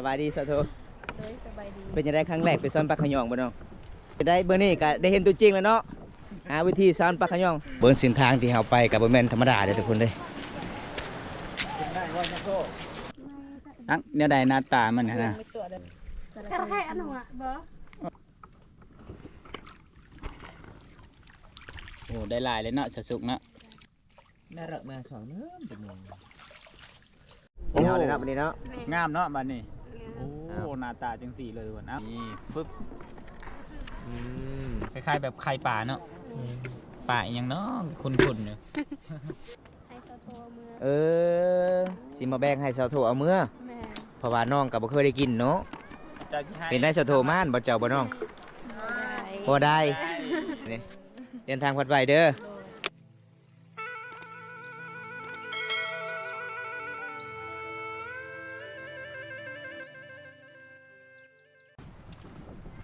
ສະບາຍດີສາວໂທ. ໂດຍ ສະບາຍດີ. ເປັນຈັ່ງໃດ ຄັ້ງແລກໄປຊ່ອນປາຂະຫຍອງບໍ່ນ້ອງ? ໄດ້ ມື້ນີ້ກະໄດ້ເຫັນຕົວຈິງແລ້ວເນາະ ຫາວິທີຊ່ອນປາຂະຫຍອງ. ເບິ່ງເສັ້ນທາງທີ່ເຮົາໄປກະບໍ່ແມ່ນທຳມະດາເດ້ທຸກຄົນເດ້. ອັກ ແນວໃດໜ້າຕາມັນຫັ້ນນະ? ໂອ້ ໄດ້ຫຼາຍເລີຍເນາະ ສາວສຸກເນາະ. ໜ້າຮັກໜ້າຊັງເດີ ເປັນຫຍັງ ຊິເອົາເລີຍເນາະ ບັດນີ້ເນາະ. ແມ່ນ ງາມເນາະ ບັດນີ້. ແມ່ນ ໂອ້ ໜ້າຕາຈັ່ງຊີ້ເລີຍ. ເອົາ ນີ້ ຟຶບ ອືມ ຄ້າຍໆແບບໄຂ່ປາເນາະ. ແມ່ນ ປາອີ່ຫຍັງເນາະ ຄຸ້ນໆຢູ່. ໃຫ້ສາວໂທເອົາເມືອ. ເອີ ຊິມາແບ່ງໃຫ້ສາວໂທເອົາເມືອ. ແມ່ນ ເພາະວ່ານ້ອງກໍບໍ່ເຄີຍໄດ້ກິນເນາະ. ເປັນໄດສາວໂທ ມ່ານບໍ່ເຈົ້າ ບໍ່ນ້ອງ? ພໍໄດ້ ນີ້ ເດີນທາງປອດໄພເດີ.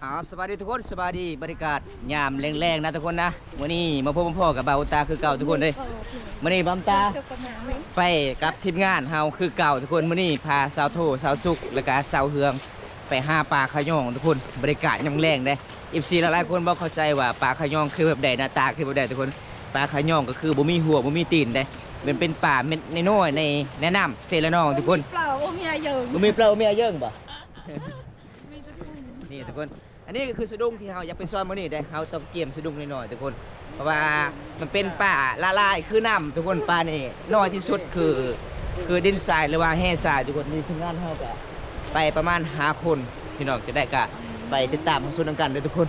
ເອົາ ສະບາຍດີທຸກຄົນ ສະບາຍດີ. ບັນຍາກາດຍາມແລງໆນະທຸກຄົນນະ. ມື້ນີ້ມາພົບມາພໍ້ກັບບ່າວຕາຄືເກົ່າທຸກຄົນເດ້. ມື້ນີ້ບ່າວຕາໄປກັບທີມງານເຮົາຄືເກົ່າທຸກຄົນ. ມື້ນີ້ພາສາວໂທ ສາວສຸກ ແລ້ວກະສາວເຮືອງ ໄປຫາປາຂະຫຍອງທຸກຄົນ. ບັນຍາກາດຍາມແລງເດ້. ເອັຟຊີຫຼາຍໆຄົນບໍ່ເຂົ້າໃຈວ່າປາຂະຫຍອງຄືແບບໃດ ໜ້າຕາຄືແບບໃດທຸກຄົນ. ປາຂະຫຍອງກໍຄືບໍ່ມີຫົວບໍ່ມີຕີນເດ້. ມັນເປັນປາເມັດນ້ອຍໆໃນ ໃນນ້ຳເຊລະນອງທຸກຄົນ. ບໍ່ມີເປົ່າບໍ່ມີອາເຢິງ ບໍ່ມີເປົ່າບໍ່ມີອາເຢິງບໍ່? ມີແຕ່ກຸ້ງ ນີ້ທຸກຄົນ. ອັນນີ້ກໍຄືສະດຸ້ງທີ່ເຮົາຢາກໄປຊ່ອນມື້ນີ້ເດ້. ເຮົາຕ້ອງກຽມສະດຸ້ງໜ້ອຍໆທຸກຄົນ ເພາະວ່າມັນເປັນປາລະລາຍຄືນ້ຳທຸກຄົນ. ປານີ້ນ້ອຍທີ່ສຸດຄື ຄືດິນຊາຍ ຫຼືວ່າແຮ່ຊາຍທຸກຄົນ. ນີ້ທີມງານເຮົາກໍໄປປະມານຫ້າຄົນ ພີ່ນ້ອງ. ຈັ່ງໃດກໍໄປຕິດຕາມຮັບຊົມນຳກັນເດີທຸກຄົນ.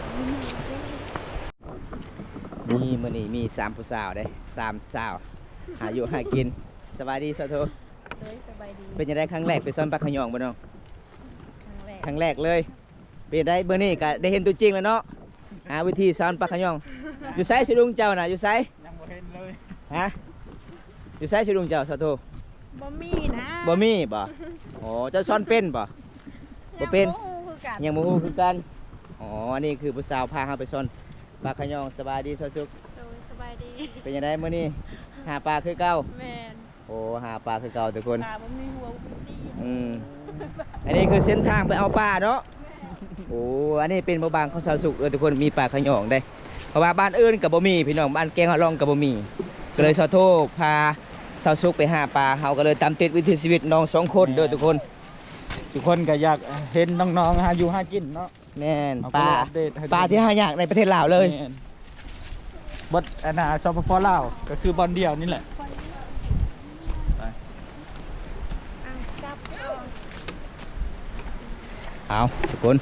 ນີ້ ມື້ນີ້ມີສາມຜູ້ສາວເດ້ ສາມສາວຫາຢູ່ຫາກິນ. ສະບາຍດີສາວໂທ. ໂດຍ ສະບາຍດີ. ເປັນຈັ່ງໃດ ຄັ້ງແລກໄປຊ່ອນປາຂະຫຍອງບໍ່ນ້ອງ? ຄັ້ງແລກ ຄັ້ງແລກເລີຍ. ເປັນໃດ ມື້ນີ້ກະໄດ້ເຫັນຕົວຈິງແລ້ວເນາະ ຫາວິທີຊ່ອນປາຂະຫຍອງ. ຢູ່ໃສສະດຸ້ງເຈົ້ານະ ຢູ່ໃສ? ຍັງບໍ່ເຫັນເລີຍ. ຮະ? ຢູ່ໃສສະດຸ້ງເຈົ້າສາວໂທ? ບໍ່ມີນະ. ບໍ່ມີບໍ່? ອໍ ເຈົ້າຊ່ອນເປັນບໍ່? ບໍ່ເປັນ ຍັງບໍ່ຮູ້ຄືກັນ ຍັງບໍ່ຮູ້ຄືກັນ. ອໍ ອັນນີ້ຄືຜູ້ສາວພາເຮົາໄປຊ່ອນປາຂະຫຍອງ. ສະບາຍດີສາວສຸກ. ໂດຍ ສະບາຍດີ. ເປັນຈັ່ງໃດມື້ນີ້ ຫາປາຄືເກົ່າ? ແມ່ນ. ໂອ້ ຫາປາຄືເກົ່າທຸກຄົນ. ປາບໍ່ມີຫົວບໍ່ມີຕີນ. ອືມ ອັນນີ້ຄືເສັ້ນທາງໄປເອົາປາເນາະ. ແມ່ນ. ໂອ້ ອັນນີ້ເປັນໝູ່ບ້ານຂອງສາວສຸກເອີທຸກຄົນ ມີປາຂະຫຍອງເດ້. ເພາະວ່າບ້ານອື່ນກໍບໍ່ມີພີ່ນ້ອງ ບ້ານແກ້ງຫາລອງກໍບໍ່ມີ. ກໍເລີຍສາວໂທພາສາວສຸກໄປຫາປາ. ເຮົາກໍເລີຍຕາມຕິດວິຖີຊີວິດນ້ອງສອງຄົນເດີທຸກຄົນ. ທຸກຄົນກໍຢາກເຫັນນ້ອງໆຫາຢູ່ຫາກິນເນາະ. ແມ່ນ ເຮົາກໍເລີຍອັບເດດໃຫ້ ປາທີ່ຫາຍາກໃນປະເທດລາວເລີຍ. ແມ່ນ ເບິດອັນນ່າ ສປປ ລາວ ກໍຄືບ່ອນດຽວນີ້ແຫຼະ. ໄປ ເອົາທຸກຄົນ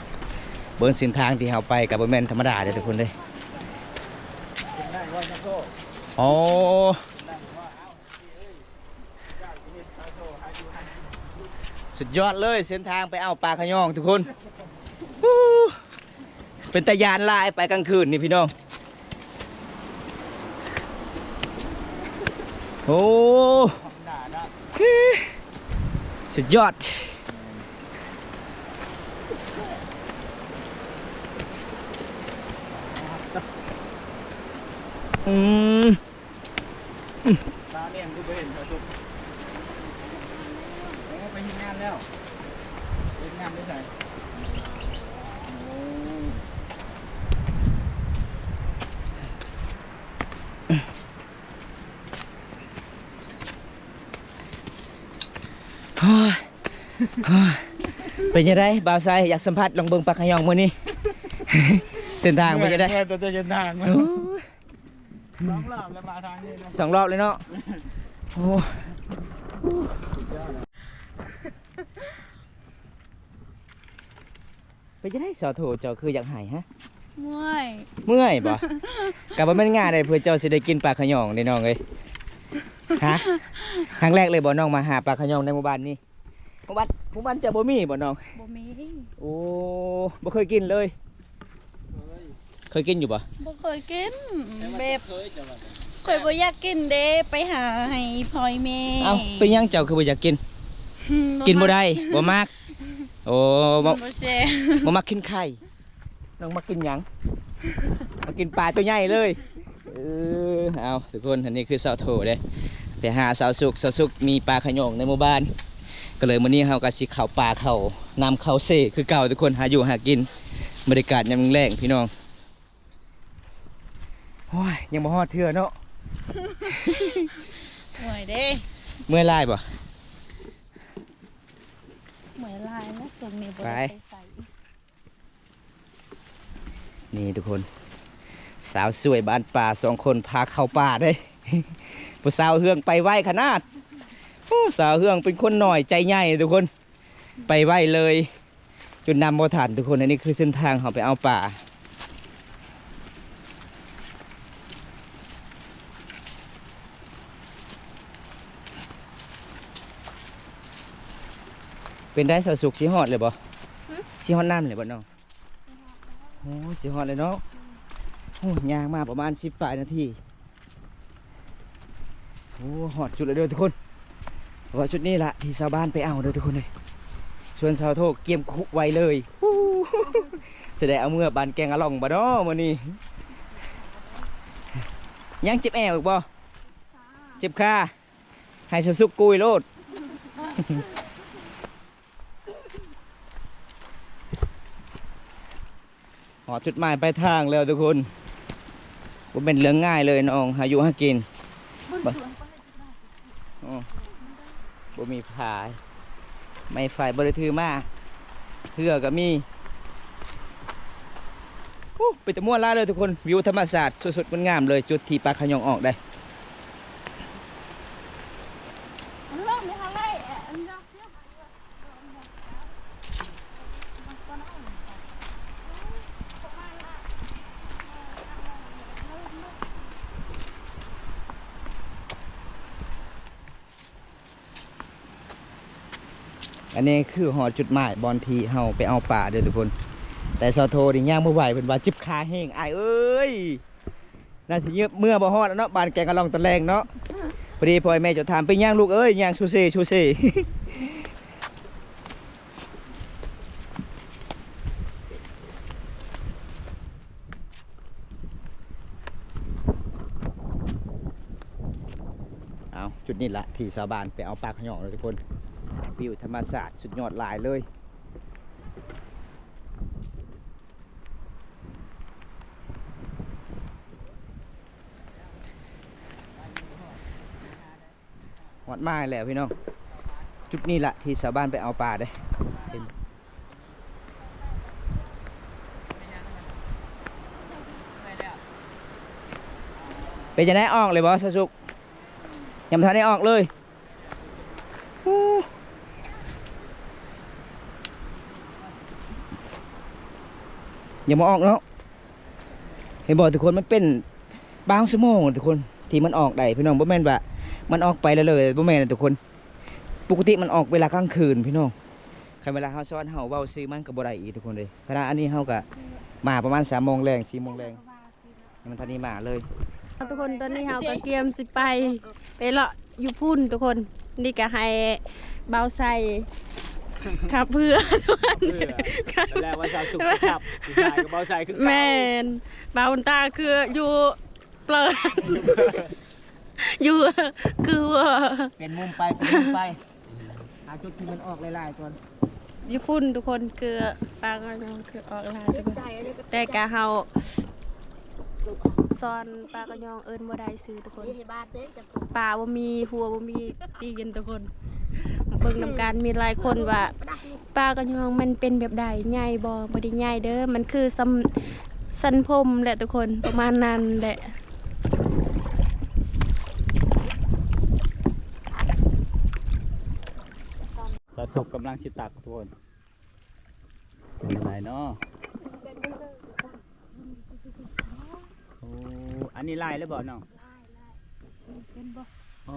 ເບິ່ງເສັ້ນທາງທີ່ເຮົາໄປກໍບໍ່ແມ່ນທຳມະດາເດ້ທຸກຄົນເດ້. ໂອ້ ສຸດຍອດເລີຍ ເສັ້ນທາງໄປເອົາປາຂະຫຍອງທຸກຄົນ. ເປັນຕາຢ້ານຫຼາຍໄປກາງຄືນນີ້ພີ່ນ້ອງ. ໂອ້ ສຸດຍອດ. ອືມ ຕາແດງຄືບໍ່ເຫັນເຂົາສຸກ. ໂອ້ ໄປເຮັດງານແລ້ວ. ເຮັດງານຢູ່ໃສ? ໂອ້ ໂອ້ຍ ໂອ້ຍ ເປັນຈັ່ງໃດບ່າວໄຊ ຢາກສຳຜັດລອງເບິ່ງປາຂະຫຍອງມື້ນີ້? ເສັ້ນທາງເປັນຈັ່ງໃດ? ເມື່ອຍ ເມື່ອຍແຕ່ເສັ້ນທາງ. ໂອ້ຍ ສອງລອບແລ້ວມາທາງນີ້ນະ ສອງລອບເລີຍເນາະ. ໂອ້ ເປັນຈັ່ງໃດສາວໂທ ເຈົ້າຄືຢາກໄຫ້ຮະ? ເມື່ອຍ ເມື່ອຍບໍ່? ກໍບໍ່ແມ່ນງ່າຍເດ້ ເພື່ອເຈົ້າຊິໄດ້ກິນປາຂະຫຍອງເດ້ນ້ອງເອີຍ. ຮະ? ຄັ້ງແລກເລີຍບໍ່ນ້ອງມາຫາປາຂະຫຍອງໃນໝູ່ບ້ານນີ້? ໝູ່ບ້ານ ໝູ່ບ້ານເຈົ້າບໍ່ມີບໍ່ນ້ອງ? ບໍ່ມີ. ໂອ້ ບໍ່ເຄີຍກິນເລີຍ? ເຄີຍ ເຄີຍກິນຢູ່ບໍ່? ບໍ່ເຄີຍກິນ ແບບ ເຄີຍ ຂ້ອຍບໍ່ຢາກກິນເດ້ ໄປຫາໃຫ້ພໍ່ແມ່. ເອົ້າ ເປັນຫຍັງເຈົ້າຄືບໍ່ຢາກກິນ? ບໍ່ ກິນບໍ່ໄດ້ ມັກ ບໍ່ມັກ. ໂອ້ ບໍ່ ມັນບໍ່ແຊບ ບໍ່ມັກກິນໄຂ່. ນ້ອງມັກກິນຫຍັງ? ມາກິນປາຕົວໃຫຍ່ເລີຍ. ເອີ ເອົາທຸກຄົນ ອັນນີ້ຄືສາວໂທເດ້ ໄປຫາສາວສຸກ. ສາວສຸກມີປາຂະຫຍອງໃນໝູ່ບ້ານ. ກໍເລີຍມື້ນີ້ເຮົາກໍຊິເຂົ້າປ່າເຂົ້ານຳເຂົ້າເຊຄືເກົ່າທຸກຄົນ ຫາຢູ່ຫາກິນ ບັນຍາກາດຍາມແລງໆ ພີ່ນ້ອງ. ໂອ້ຍ ຍັງບໍ່ຮອດເທື່ອເນາະ ເມື່ອຍເດ້. ເມື່ອຍຫຼາຍບໍ່? ເມື່ອຍຫຼາຍແລ້ວ ຊ່ວງນີ້ບໍ່ໄດ້ໄປໃສ. ນີ້ທຸກຄົນ ສາວສວຍບ້ານປ່າສອງຄົນພາເຂົ້າປ່າເດ້. ຜູ້ສາວເຮືອງໄປໄວຂະໜາດ. ໂອ້ ສາວເຮືອງເປັນຄົນນ້ອຍໃຈໃຫຍ່ທຸກຄົນ ໄປໄວເລີຍ ຈົນນຳບໍ່ທັນທຸກຄົນ. ອັນນີ້ຄືເສັ້ນທາງເຮົາໄປເອົາປາ. ເປັນໃດສາວສຸກ ຊິຮອດແລ້ວບໍ່? ຫື? ຊິຮອດນຳແລ້ວບໍ່ນ້ອງ? ໂອ້ ຊິຮອດແລ້ວເນາະ. ໂອ້ ຍ່າງມາປະມານສິບປາຍນາທີ. ໂອ້ ຮອດຈຸດແລ້ວເດີທຸກຄົນ. ເພາະວ່າຈຸດນີ້ລະທີ່ຊາວບ້ານໄປເອົາເດີທຸກຄົນເອີຍ. ສ່ວນຊາວໂທກຽມຄຸໄວ້ເລີຍ. ຈະໄດ້ເອົາເມືອບ້ານແກງອະລ່ອງບໍ່ເນາະມື້ນີ້? ຍັງເຈັບແອວອີກບໍ່? ເຈັບຂາ. ໃຫ້ສາວສຸກກຸຍໂລດ. ຮອດຈຸດໝາຍປາຍທາງແລ້ວທຸກຄົນ. ບໍ່ແມ່ນເລື່ອງງ່າຍເລີຍນ້ອງ ຫາຢູ່ຫາກິນ. ບໍ່ ໂອ້ ບໍ່ມີພາຍ ໄມ້ໄຟບໍ່ໄດ້ຖືມາ ເຮືອກໍມີ. ໂອ້ ເປັນຕາມ່ວນຫຼາຍເລີຍທຸກຄົນ. ວິວທຳມະຊາດສົດໆ ງົດງາມເລີຍ ຈຸດທີ່ປາຂະຫຍອງອອກໄດ້. ອັນນີ້ຄືຮອດຈຸດໝາຍບ່ອນທີ່ເຮົາໄປເອົາປາເດີທຸກຄົນ. ແຕ່ຊາວໂທນີ້ຍ່າງບໍ່ໄຫວ ເພິ່ນວ່າເຈັບຂາແຮງ ອ້າຍເອີຍ. ໜ້າຊິເມືອບໍ່ຮອດແລ້ວເນາະ ບ້ານແກງອະລ່ອງຕອນແລງເນາະ. ພໍດີພໍ່ແມ່ເຈົ້າຖາມ ເປັນຫຍັງລູກເອີຍ ຍ່າງຊູເຊຊູເຊ. ເອົາ ຈຸດນີ້ລະທີ່ຊາວບ້ານໄປເອົາປາຂະຫຍອງເລີຍທຸກຄົນ. ວິວທຳມະຊາດສຸດຍອດຫຼາຍເລີຍ. ຮອດມາແລ້ວພີ່ນ້ອງ. ຈຸດນີ້ລະທີ່ຊາວບ້ານໄປເອົາປາເດ້. ເຫັນ ເປັນຈັ່ງໃດ ອອກເລີຍບໍ່ສາວສຸກ? ຍັງບໍ່ທັນໄດ້ອອກເລີຍ. ໂອ້ ຍັງບໍ່ອອກເນາະ. ເຫັນບໍ່ທຸກຄົນ ມັນເປັນບາງຊົ່ວໂມງທຸກຄົນ ທີ່ມັນອອກໄດ້ພີ່ນ້ອງ. ບໍ່ແມ່ນວ່າມັນອອກໄປເລີຍໆ ບໍ່ແມ່ນທຸກຄົນ. ປົກກະຕິມັນອອກເວລາກາງຄືນພີ່ນ້ອງ. ຄັນເວລາເຮົາສອນ ເຮົາເວົ້າຊື່ມັນກໍບໍ່ໄດ້ອີກທຸກຄົນເອີຍ. ຂະນະອັນນີ້ເຮົາກໍມາປະມານສາມໂມງແລງ ສີ່ໂມງແລງ ຍັງບໍ່ທັນໄດ້ມາເລີຍ. ທຸກຄົນ ຕອນນີ້ເຮົາກໍກຽມຊິໄປ ໄປເລາະຢູ່ພຸ້ນທຸກຄົນ. ນີ້ກໍໃຫ້ບ່າວໄຊຂັບເຮືອ ເຮືອ ແລ້ວວ່າຊາວສຸກຂັບ ຜູ້ຊາຍກໍບ່າວໄຊຄືເກົ່າ. ແມ່ນ ບ່າວບຸນຕາຄືຢູ່ເປີ ຢູ່ຄືວ່າ ປ່ຽນມຸມໄປ ປ່ຽນມຸມໄປ ຫາຈຸດທີ່ມັນອອກຫຼາຍໆກ່ອນ. ຢູ່ພຸ້ນທຸກຄົນ ຄືປາກະຫຍອງຄືອອກຫຼາຍທຸກຄົນ. ແຕ່ກະເຮົາສອນປາກະຫຍອງເອີ້ນບໍ່ໄດ້ຊື່ທຸກຄົນ. ປາບໍ່ມີຫົວ ບໍ່ມີຕີນທຸກຄົນ. ເບິ່ງນຳກັນ ມີຫຼາຍຄົນວ່າປາກະຫຍອງມັນເປັນແບບໃດ ໃຫຍ່ບໍ່? ບໍ່ໄດ້ໃຫຍ່ເດີ ມັນຄືສ່ຳ ສັນພົມແຫຼະທຸກຄົນ ປະມານນັ້ນແຫຼະ. ສາວສຸກກຳລັງຊິຕັກທຸກຄົນ. ເປັນຈັ່ງໃດເນາະ? ໂອ້ ອັນນີ້ຫຼາຍແລ້ວບໍ່ນ້ອງ? ເປັນບໍ່? ໂອ້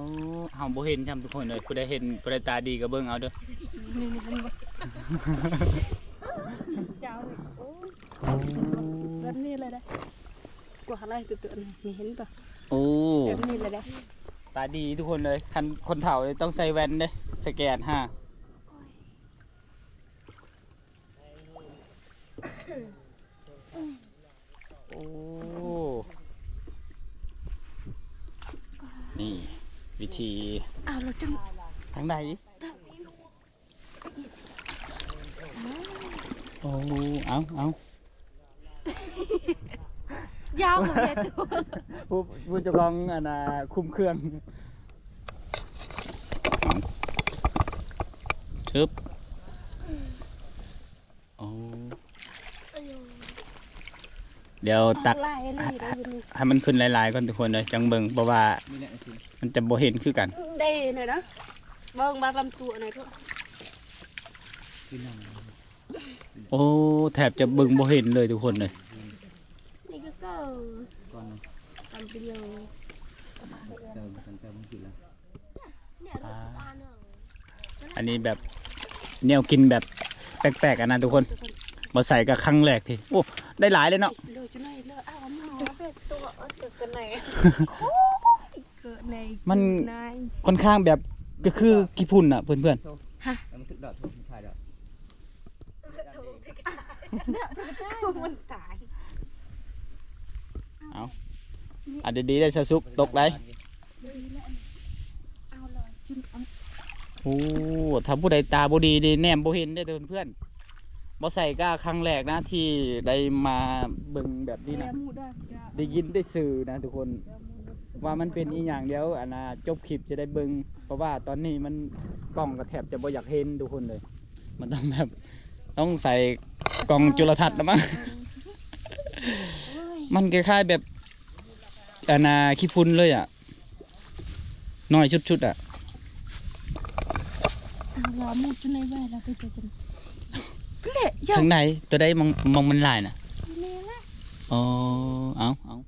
ເຮົາບໍ່ເຫັນຊ້ຳທຸກຄົນເອີຍ. ຜູ້ໃດເຫັນ ຜູ້ໃດຕາດີກໍເບິ່ງເອົາເດີ. ນີ້ ນີ້ເຫັນບໍ່? ເຈົ້າ ໂອ້ ໂອ້ ແບບນີ້ເລີຍເດ້. ກວ່າຫຼາຍຕົວນີ້ ເຫັນບໍ່? ໂອ້ ແບບນີ້ເລີຍເດ້. ຕາດີທຸກຄົນເອີຍ. ຄັນຄົນເຖົ້ານີ້ຕ້ອງໃສ່ແວ່ນເດ້ ສະແກນຫາ. ໂອ້ ນີ້ວິທີ ອ້າວ ແລ້ວຈັ່ງ ທາງໃດ? ໂອ້ ເອົາ ເອົາ ຢາວບໍ່ແມ່ນໂຕ ຜູ້ ຜູ້ເຈົ້າຂອງອັນນ່າ ຄຸມເຄື່ອງ ເອົາ ຊຶບ ໂອ້ ດຽວຕັກ ອອກຫຼາຍອີ່ຫຼີເດ້ຢູ່ນີ້ ໃຫ້ມັນຂຶ້ນຫຼາຍໆກ່ອນທຸກຄົນເດີ ຈັ່ງເບິ່ງ ເພາະວ່າ ນີ້ແຫຼະ ມັນຈະບໍ່ເຫັນຄືກັນ ເດ້ ນີ້ນະ ເບິ່ງວ່າລຳຕົວນີ້ທຸກ ໂອ້ ແທບຈະເບິ່ງບໍ່ເຫັນເລີຍທຸກຄົນເອີຍ ນີ້ຄືເກີ ກ່ອນນະ ຕຳປະໂຍ ເຕີມ ເຕີມ ເຕີມກິນລະ ອ່າ ອັນນີ້ແບບແນວກິນແບບແປກໆ ອັນນັ້ນທຸກຄົນ ບໍ່ໃສ່ກໍຄັ້ງແລກທີ່ ໂອ້ ໄດ້ຫຼາຍເລີຍເນາະ ມັນຄ່ອນຂ້າງແບບ ກໍຄືຂີ້ຝຸ່ນນະເພື່ອນໆ ຮະ ມັນຕາຍ ເອົາ ອັນດີໆ ໄດ້ສາວສຸກຕົກໄດ້ ໂອ້ ຖ້າຜູ້ໃດຕາບໍ່ດີນີ້ແນມບໍ່ເຫັນເດ້ເພື່ອນໆ ບໍ່ໃສ່ກະຄັ້ງແລກນະທີ່ໄດ້ມາເບິ່ງແບບນີ້ນະ ໄດ້ຍິນແຕ່ຊື່ນະທຸກຄົນ ວ່າມັນເປັນອີ່ຫຍັງ ດຽວອັນນ່າຈົບຄລິບຈະໄດ້ເບິ່ງ ເພາະວ່າຕອນນີ້ມັນ ກ້ອງກໍແທບຈະບໍ່ຢາກເຫັນທຸກຄົນເລີຍ ມັນຕ້ອງແບບ ຕ້ອງໃສ່ກ້ອງຈຸລະທັດລະມັ້ງ ມັນຄ້າຍໆແບບ ອັນນ່າ ຂີ້ຝຸ່ນເລີຍອະ ນ້ອຍສຸດໆອະ ເອົາ ລາໝູດຢູ່ໃນແວ່ລະໄປເຈີກັນ ເລະ ທາງໃດ ຕົວໃດ ມອງ ມອງມັນຫຼາຍນະ ນີ້ລະ ອໍ ເອົາ ເອົາ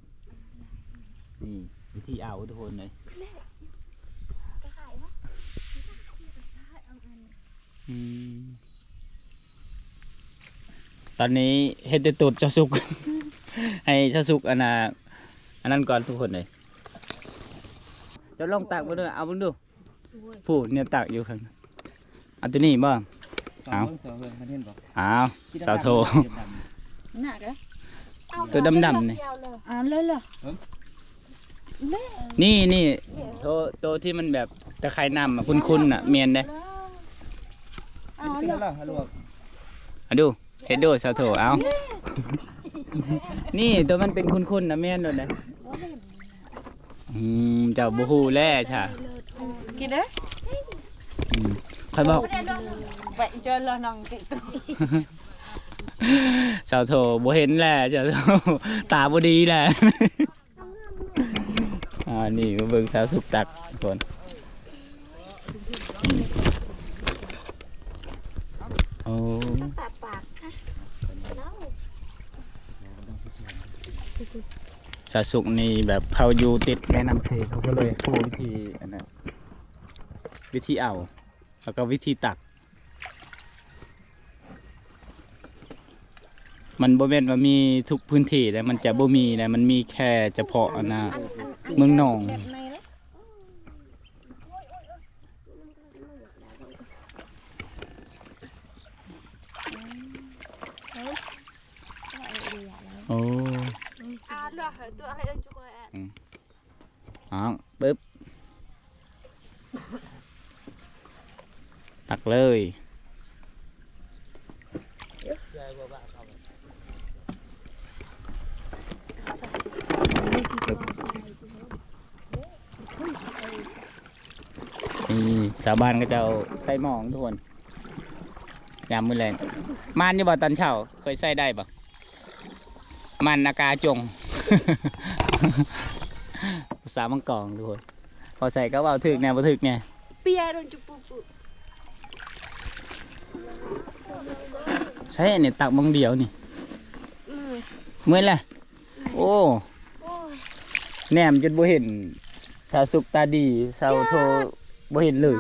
ນີ້ ວິທີເອົາທຸກຄົນເອີຍ ເລະ ກໍຫາຍວະ ອືມ ຕອນນີ້ເຮັດແຕ່ຕູດເຈົ້າສຸກ ໃຫ້ເຈົ້າສຸກອັນນ່າ ອັນນັ້ນກ່ອນທຸກຄົນເອີຍ ເຈົ້າລອງຕັກເບິ່ງເດີ ເອົາເບິ່ງດູ ຜູ້ແນວຕັກຢູ່ຂ້າງ ເອົາຕົວນີ້ບໍ່ ເອົາ ເບິ່ງ ເບິ່ງ ມັນເຫັນບໍ່ ເອົາ ສາວໂທ ໜ້າເດີ ຕົວດຳໆນີ້ ອ່າ ເລີຍໆ ນີ້ ນີ້ ໂຕ ໂຕທີ່ມັນແບບຕະໄຄນ້ຳອະ ຂຸ້ນໆນະ ແມ່ນເດ້ ເອົາ ເອົາ ເອົາ ເອົາດູ ເຮັດດູ ສາວໂທ ເອົາ ນີ້ ໂຕມັນເປັນຂຸ້ນໆນະ ແມ່ນໂລດເດ້ ອືມ ເຈົ້າບໍ່ຮູ້ແລ້ວຊະ ກິນເດີ ອືມ ຂ້ອຍບອກ ໄປເຈີລະນ້ອງຕິ ສາວໂທ ບໍ່ເຫັນແລ້ວ ສາວໂທ ຕາບໍ່ດີແລ້ວ ອ່າ ນີ້ມາເບິ່ງສາວສຸກຕັກກ່ອນ ໂອ້ ສາວສຸກນີ້ແບບເຂົາຢູ່ຕິດແມ່ນ້ຳເຊ ເຂົາກໍເລີຍຮູ້ວິທີອັນນັ້ນ ວິທີເອົາ ແລ້ວກໍວິທີຕັກ ມັນບໍ່ແມ່ນວ່າມີທຸກພື້ນທີ່ເດ້ ມັນຈະບໍ່ມີເດ້ ມັນມີແຄ່ສະເພາະອັນນ່າ ເມືອງໜອງ ໂອ້ ອືມ ອ້າວ ປຶບ ຕັກເລີຍ ນີ້ ຊາວບ້ານເຂົາເຈົ້າໃສ່ໝໍ້ທຸກຄົນ ຍາມມື້ແລງ ໝານຢູ່ບໍ່ຕອນເຊົ້າ ເຄີຍໃສ່ໄດ້ບໍ່? ມັນອາກາຈົງ ພາສາມັງກອງທຸກຄົນ ພໍໃສ່ກໍເວົ້າຖືກແດ່ບໍ່ຖືກແດ່ ເປຍໂດນຈຸປຸປຸ ໃຊ່ນີ້ ຕັກໝ່ອງດຽວນີ້ ເມື່ອຍແຫຼະ ໂອ້ ແນມຈົນບໍ່ເຫັນ ສາວສຸກຕາດີ ສາວໂທ ບໍ່ເຫັນເລີຍ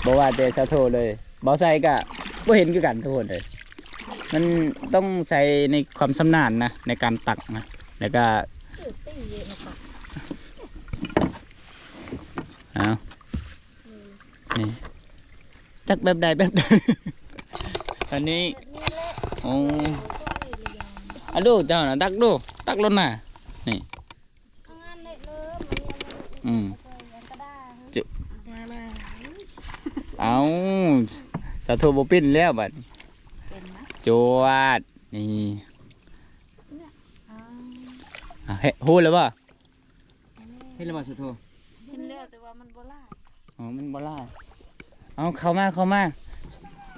ບໍ່ວ່າແຕ່ສາວໂທເລີຍ ບໍ່ໃສ່ກະບໍ່ເຫັນຄືກັນທຸກຄົນເອີຍ ມັນຕ້ອງໃຊ້ໃນຄວາມຊຳນານນະ ໃນການຕັກນະ ແລ້ວກະ ເອົາ ນີ້ ຈັກແບບໃດແບບໃດ ອັນນີ້ ໂອ້ ອາດູ ເຈົ້ານະ ຕັກດູ ຕັກໂລດນະ ນີ້ ອືມ ຈະ ເອົາ ສາໂທບໍ່ເປັນແລ້ວບັດ ເປັນນະ ຈວດ ນີ້ ເອົາ ອ່ະ ເຮັດ ຮູ້ແລ້ວບໍ່? ເຫັນແລ້ວບໍ່ ສາໂທ? ເຫັນແລ້ວ ແຕ່ວ່າມັນບໍ່ຫຼາຍ. ອໍ ມັນບໍ່ຫຼາຍ. ເອົາ ເຂົ້າມາ ເຂົ້າມາ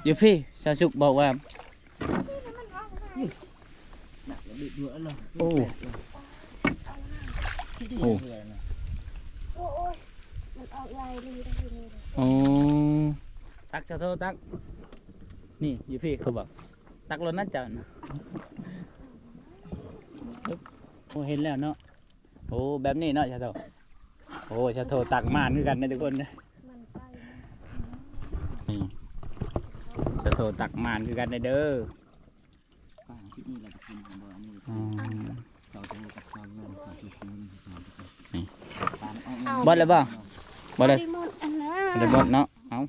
ຢູ່ພີ້. ສາວສຸກບອກວ່າ ໂອ້ ໂອ້ ໂອ້ຍ ມັນອອກຫຼາຍເລີຍ. ໂອ້ ຕັກ ສາໂທ ຕັກ. ນີ້ ຢູ່ພີ້ ເຂົາບອກ ຕັກໂລດນະເຈົ້ານະ. ໂອ້ ເຫັນແລ້ວເນາະ. ໂອ້ ແບບນີ້ເນາະ ຊາໂທ. ໂອ້ ຊາໂທຕັກໝານຄືກັນເດ້ທຸກຄົນເດ້. ໝັ້ນໃຈນະ. ນີ້ ຊາໂທຕັກໝານຄືກັນເດ້. ອືມ ສາໂທກັບສາວເງິນ ສາໂທ ນີ້ ເບິດແລ້ວບໍ່? ບໍ່ໄດ້ໝົດອັນນະ ບໍ່ໄດ້ໝົດເນາະ. ເອົາ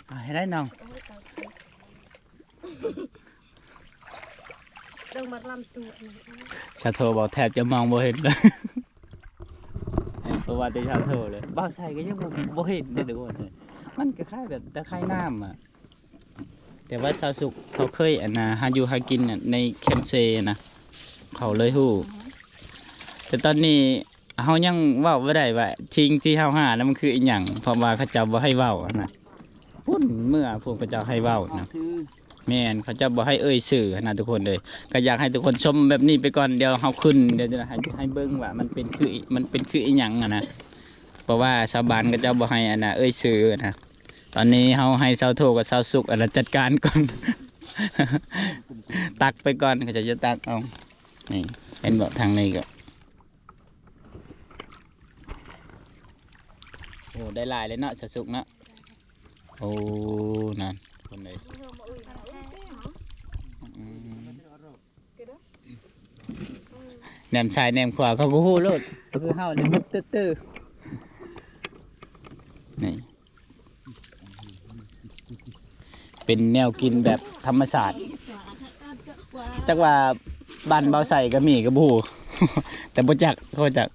ເອົາໃຫ້ໄດ້ນ້ອງ. ເບິ່ງບັກລຳໂຕນີ້ ຊາໂທບອກແທບຈະມອງບໍ່ເຫັນເລີຍ ບໍ່ວ່າແຕ່ຊາໂທເລີຍ ບ່າວໄຊກໍຍັງບໍ່ ບໍ່ເຫັນເດ້ທຸກຄົນເອີຍ. ມັນຄ້າຍໆແບບຕາຂ່າຍນ້ຳອະ. ແຕ່ວ່າຊາວສຸກເຂົາເຄີຍ ອັນນ່າ ຫາຢູ່ຫາກິນ ອັນ ໃນແຄມເຊນະ ເຂົາເລີຍຮູ້. ແຕ່ຕອນນີ້ເຮົາຍັງເວົ້າບໍ່ໄດ້ວ່າສິ່ງທີ່ເຮົາຫານະມັນຄືອີ່ຫຍັງ ເພາະວ່າເຂົາເຈົ້າບໍ່ໃຫ້ເວົ້າຫັ້ນນະ. ພຸ້ນ ເມື່ອພວກເຂົາເຈົ້າໃຫ້ເວົ້ານະ. ແມ່ນ ເຂົາເຈົ້າບໍ່ໃຫ້ເອີ່ຍຊື່ຫັ້ນນະທຸກຄົນເອີຍ. ກໍຢາກໃຫ້ທຸກຄົນຊົມແບບນີ້ໄປກ່ອນ ດຽວເຮົາຂຶ້ນ ດຽວຈະໃຫ້ ໃຫ້ເບິ່ງວ່າມັນເປັນຄື ມັນເປັນຄືອີ່ຫຍັງຫັ້ນນະ. ເພາະວ່າຊາວບ້ານເຂົາເຈົ້າບໍ່ໃຫ້ ອັນນ່າ ເອີ່ຍຊື່ຫັ້ນນະ. ຕອນນີ້ເຮົາໃຫ້ຊາວໂທກັບຊາວສຸກ ອັນນ່າ ຈັດການກ່ອນ ຕັກໄປກ່ອນ ເຂົາເຈົ້າຈະຕັກເອົາ. ນີ້ ເຫັນບໍ່ ທາງນີ້ກໍ ໂອ້ ໄດ້ຫຼາຍເລີຍເນາະ ຊາວສຸກເນາະ. ໂອ້ ນັ້ນ ຄົນເອີຍ ອືມ ແນມຊ້າຍແນມຂວາເຂົາກໍຮູ້ໂລດ ກໍຄືເຮົານີ້ ມຶດຕຶດໆ. ນີ້ ເປັນແນວກິນແບບທຳມະຊາດ ຈັກວ່າບ້ານບ່າວໄຊກໍມີກໍບໍ່ຮູ້ ແຕ່ບໍ່ຈັກ ເຂົາຈັກ.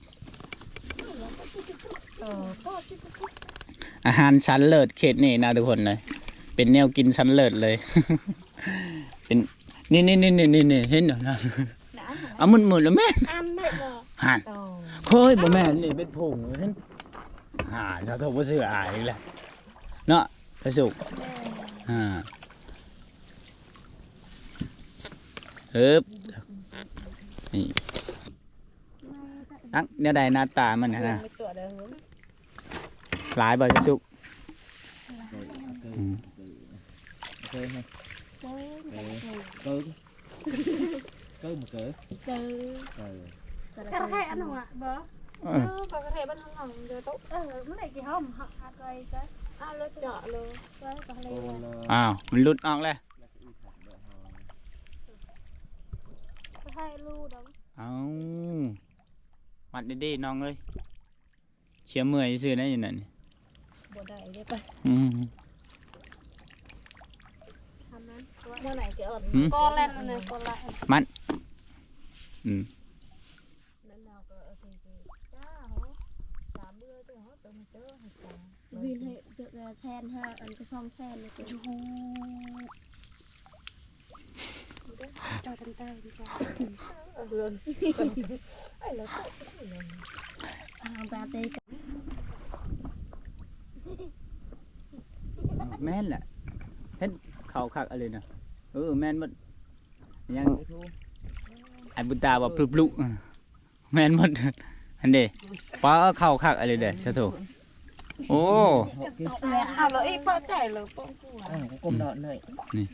ອາຫານຊັ້ນເລີດເຂດນີ້ນະທຸກຄົນເອີຍ ເປັນແນວກິນຊັ້ນເລີດເລີຍ. ເປັນ ນີ້ໆໆໆ ເຫັນນະ ເອົາໝຸ່ນໆ ແມ່ນ ອັນນັ້ນບໍ່ ຫັ້ນ ໂອ້ ເຄີຍບໍ່ແມ່ນ ນີ້ເປັນຜົງ ເຫັນ ອ່າ ຊາວໂທບໍ່ເຊື່ອອາຍອີກແລ້ວເນາະ ຊາວສຸກ. ແມ່ນ ອ່າ ເອີບ ນີ້ ອັກ ແນວໃດໜ້າຕາມັນຫັ້ນນະ ຫຼາຍບໍ່ ຊາວສຸກ? ອືມ ເກີ ເກີ ເກີ ເກີ ກະແທອັນນັ້ນບໍ່? ເອີ ເອີ ກະແທບ້ານເຮົາເດີໂຕ ເອີ ມື້ໃດຊິຫອມຫາໄກ ເອົາລົດເຈາະໂລ ເອີ ກະແທ ອ້າວ ມັນຫຼຸດອອກແລ້ວ ກະແທລູດອກ. ເອົາ ມັດດີໆ ນ້ອງເອີຍ. ເສຍເມື່ອຍຊື່ໆ ໄດ໋ຢູ່ນັ້ນ ບໍ່ໄດ້ເດ້ປະ ອືມ ທຳນັ້ນ ເມື່ອໃດຊິອອກ ກໍແລ່ນເລີຍ ກໍລະມັນ ອືມ ນັ້ນເຮົາກໍເອົາຊິ ຈ້າ ສາມເດືອນເດີ ເຮົາຕ້ອງເຈີໃຫ້ຕາຍ ວິນໃຫ້ເທື່ອລະແສນຫ້າ ອັນກໍສອງແສນເລີຍ ເຈົ້າທັນຕາຍດີກວ່າ ເອົາເຮືອນ ໄອ້ລະ ແມ່ນແຫຼະ ເຫັນເຂົ້າຄັກອີ່ຫຼີນະ ເອີ ແມ່ນໝົດ ຍັງ ໄອ້ບຸນຕາວ່າບລຸບລຸ ແມ່ນໝົດ ຫັ້ນເດ້ ປ້າ ເຂົ້າຄັກອີ່ຫຼີເດ້ ສາທຸ ໂອ້ ເອົາແລ້ວອີ່ປ້າໃຈເລີຍ ປ້ອງກວນ ອ່າ ກົມດອກໜ້ອຍ ນີ້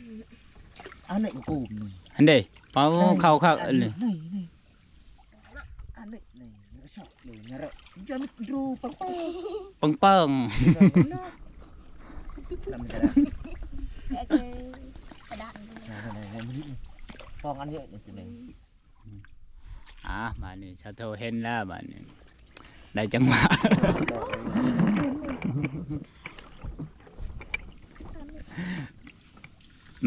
ອັນນີ້ກໍກົມ ຫັ້ນເດ້ ປ້າ ເຂົ້າຄັກອີ່ຫຼີ ອັນນີ້ ນີ້ ຊອກເລີຍນະ ຈະມີຮູປຶ້ງ ປຶ້ງ ປຶ້ງ ປຶ້ງ ປອງອັນນີ້ ນີ້ ອ່າ ບາດນີ້ຊາໂທເຫັນແລ້ວ ບາດນີ້ໄດ້ຈັງຫວະ.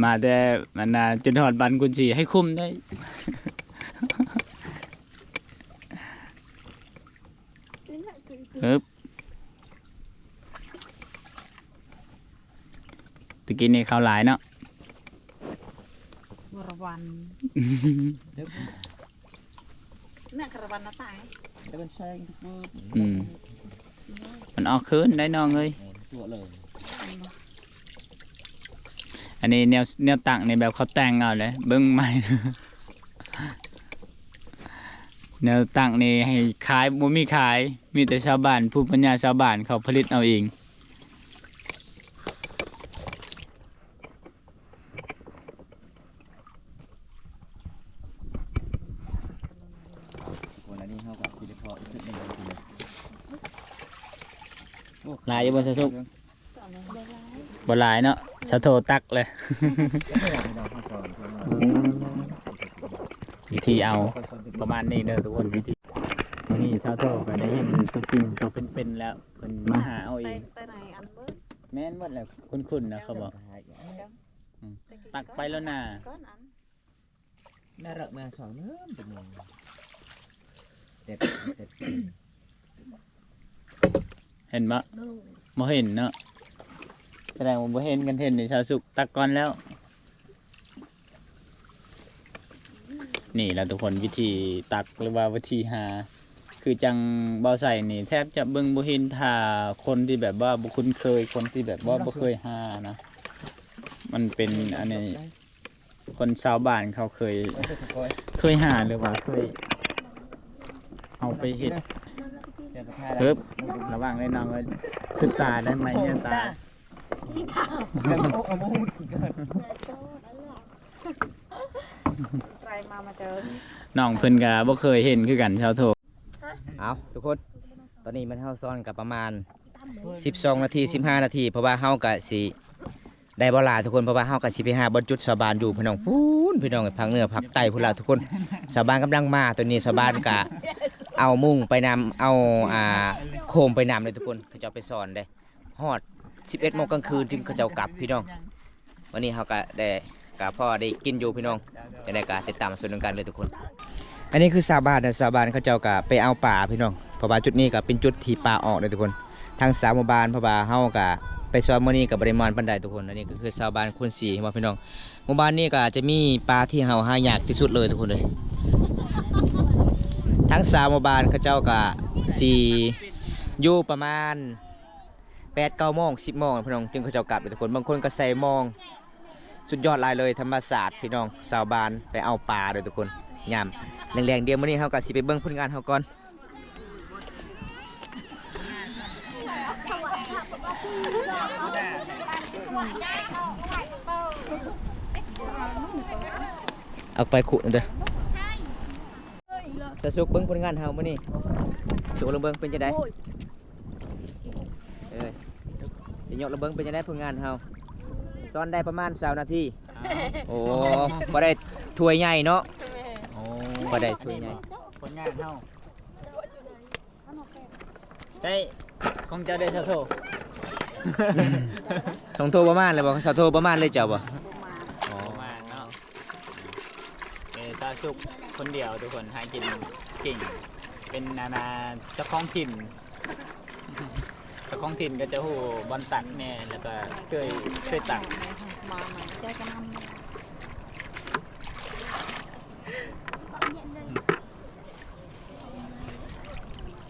ມາແຕ່ອັນນ່າ ຈົນຮອດບ້ານກຸນສີ ໃຫ້ຄຸ້ມໄດ້. ເອີບ ຕະກີ້ນີ້ເຂົ້າຫຼາຍເນາະ ກະລະວັນ ແມ່ນກະລະວັນນະຕາຍ ແຕ່ມັນແຊງທຸກມື້ ອືມ ມັນອອກຄືນໄດ໋ນ້ອງເອີຍ ຕົວະເລີຍ. ອັນນີ້ແນວ ແນວຕັ້ງນີ້ແບບເຂົາແຕ່ງເອົາເດ້ ເບິ່ງໃໝ່ ແນວຕັ້ງນີ້ໃຫ້ຂາຍ ບໍ່ມີຂາຍ ມີແຕ່ຊາວບ້ານ ພູມປັນຍາຊາວບ້ານເຂົາຜະລິດເອົາເອງ. ໂອ້ ຫຼາຍຢູ່ບໍ່ ສາວສຸກ? ບໍ່ຫຼາຍເນາະ ສາໂທຕັກເລີຍ. ວິທີເອົາປະມານນີ້ເດີທຸກຄົນ ວິທີ ມື້ນີ້ສາໂທກໍໄດ້ເຫັນຕົວຈິງຕົວເປັນໆແລ້ວ ເພິ່ນມາຫາເອົາເອງ. ແມ່ນໝົດແລ້ວ ຄຸ້ນໆນະ ເຂົາບອກ ອືມ ຕັກໄປແລ້ວນາ. ນາເລິກນາສອງເດີ ເປັນຫຍັງ ເຫັນບໍ່? ບໍ່ເຫັນເນາະ ສະແດງວ່າບໍ່ເຫັນ ຄັນເຫັນນີ້ສາວສຸກຕັກກ່ອນແລ້ວ. ນີ້ລະທຸກຄົນ ວິທີຕັກ ຫຼືວ່າວິທີຫາ ຄືຈັ່ງບ່າວໄຊນີ້ແທບຈະເບິ່ງບໍ່ເຫັນ ຖ້າຄົນທີ່ແບບວ່າບໍ່ຄຸ້ນເຄີຍ ຄົນທີ່ແບບວ່າບໍ່ເຄີຍຫານະ ມັນເປັນອັນນີ້ ຄົນຊາວບ້ານເຂົາເຄີຍ ເຄີຍຫາ ຫຼືວ່າເຄີຍເອົາໄປເຮັດ. ເອີບ ລະວັງເດີນ້ອງເອີຍ ຂຶ້ນຕາໄດ້ໄໝເນຍຕາ ມີຕາ ໄກມາມາເຈີ ນ້ອງເພິ່ນກະບໍ່ເຄີຍເຫັນຄືກັນ ຊາວໂທ. ເອົາທຸກຄົນ ຕອນນີ້ມັນເຮົາຊ້ອນກະປະມານສິບສອງນາທີ ສິບຫ້ານາທີ ເພາະວ່າເຮົາກະຊິ ໄດ້ບໍ່ຫຼາຍທຸກຄົນ ເພາະວ່າເຮົາກໍຊິໄປຫາບ່ອນຈຸດຊາວບ້ານຢູ່ ພີ່ນ້ອງ ພຸ້ນ ພີ່ນ້ອງ ພາກເໜືອພາກໃຕ້ພຸ້ນລະທຸກຄົນ. ຊາວບ້ານກຳລັງມາ ຕອນນີ້ຊາວບ້ານກະເອົາມຸ້ງໄປນຳ ເອົາ ອ່າ ໂຄມໄປນຳເດ້ທຸກຄົນ ເຂົາເຈົ້າໄປຊ້ອນເດ້ ຮອດສິບເອັດໂມງກາງຄືນຈຶ່ງເຂົາເຈົ້າກັບ ພີ່ນ້ອງ. ວັນນີ້ເຮົາກະໄດ້ ກະພໍໄດ້ກິນຢູ່ພີ່ນ້ອງ ຈັ່ງໃດກະຕິດຕາມຊົມນຳກັນເລີຍທຸກຄົນ. ອັນນີ້ຄືຊາວບ້ານນະ ຊາວບ້ານເຂົາເຈົ້າກະໄປເອົາປາພີ່ນ້ອງ ເພາະວ່າຈຸດນີ້ກະເປັນຈຸດທີ່ປາອອກເດ້ທຸກຄົນ. ທາງຊາວໝູ່ບ້ານ ເພາະວ່າເຮົາກະໄປຊ້ອນມື້ນີ້ກະບໍ່ໄດ້ມ່ວນປານໃດທຸກຄົນ. ອັນນີ້ກະຄືຊາວບ້ານຄູນສີ ເຫັນບໍ່ພີ່ນ້ອງ ໝູ່ບ້ານນີ້ກະຈະມີປາທີ່ເຮົາຫາຍາກທີ່ສຸດເລີຍທຸກຄົນເອີຍ. ທາງຊາວໝູ່ບ້ານເຂົາເຈົ້າກະຊິຢູ່ປະມານ ແປດເກົ້າໂມງ ສິບໂມງພີ່ນ້ອງ ຈຶ່ງເຂົາເຈົ້າກັບເດ້ທຸກຄົນ. ບາງຄົນກໍໃສ່ມອງ ສຸດຍອດຫຼາຍເລີຍ ທຳມະຊາດພີ່ນ້ອງ. ຊາວບ້ານໄປເອົາປາເດີທຸກຄົນ ຍາມແລງໆ. ດຽວມື້ນີ້ເຮົາກໍຊິໄປເບິ່ງຜົນງານເຮົາກ່ອນ. ເອົາໄປຂຸດເດີ ສາວສຸກ ເບິ່ງຜົນງານເຮົາມື້ນີ້ ສຸກລອງເບິ່ງເປັນຈັ່ງໃດ? ໂອ້ຍ ເອີ ຊິຍົກລະເບິ່ງເປັນຈັ່ງໃດຜົນງານເຮົາ? ຊ້ອນໄດ້ປະມານຊາວນາທີ. ໂອ້ ບໍ່ໄດ້ຖ້ວຍໃຫຍ່ເນາະ. ແມ່ນ ໂອ້ ບໍ່ໄດ້ຖ້ວຍໃຫຍ່. ຜົນງານເຮົາ ໃຊ່ ຂອງເຈົ້າເດ້ ສາວໂທ? ສາວໂທບໍ່ມານເລີຍບໍ່? ສາວໂທບໍ່ມານເລີຍເຈົ້າບໍ່? ບໍ່ມານ ອໍ ບໍ່ມານເນາະ. ເອີ ສາວສຸກຄົນດຽວທຸກຄົນ ຫາກິນເກັ່ງ ເປັນອັນນ່າເຈົ້າຂອງຖິ່ນ. ເຈົ້າຂອງຖິ່ນກໍຈະຮູ້ບ່ອນຕັກແດ່ ແລ້ວກໍເຄີຍ ເຄີຍຕັກ.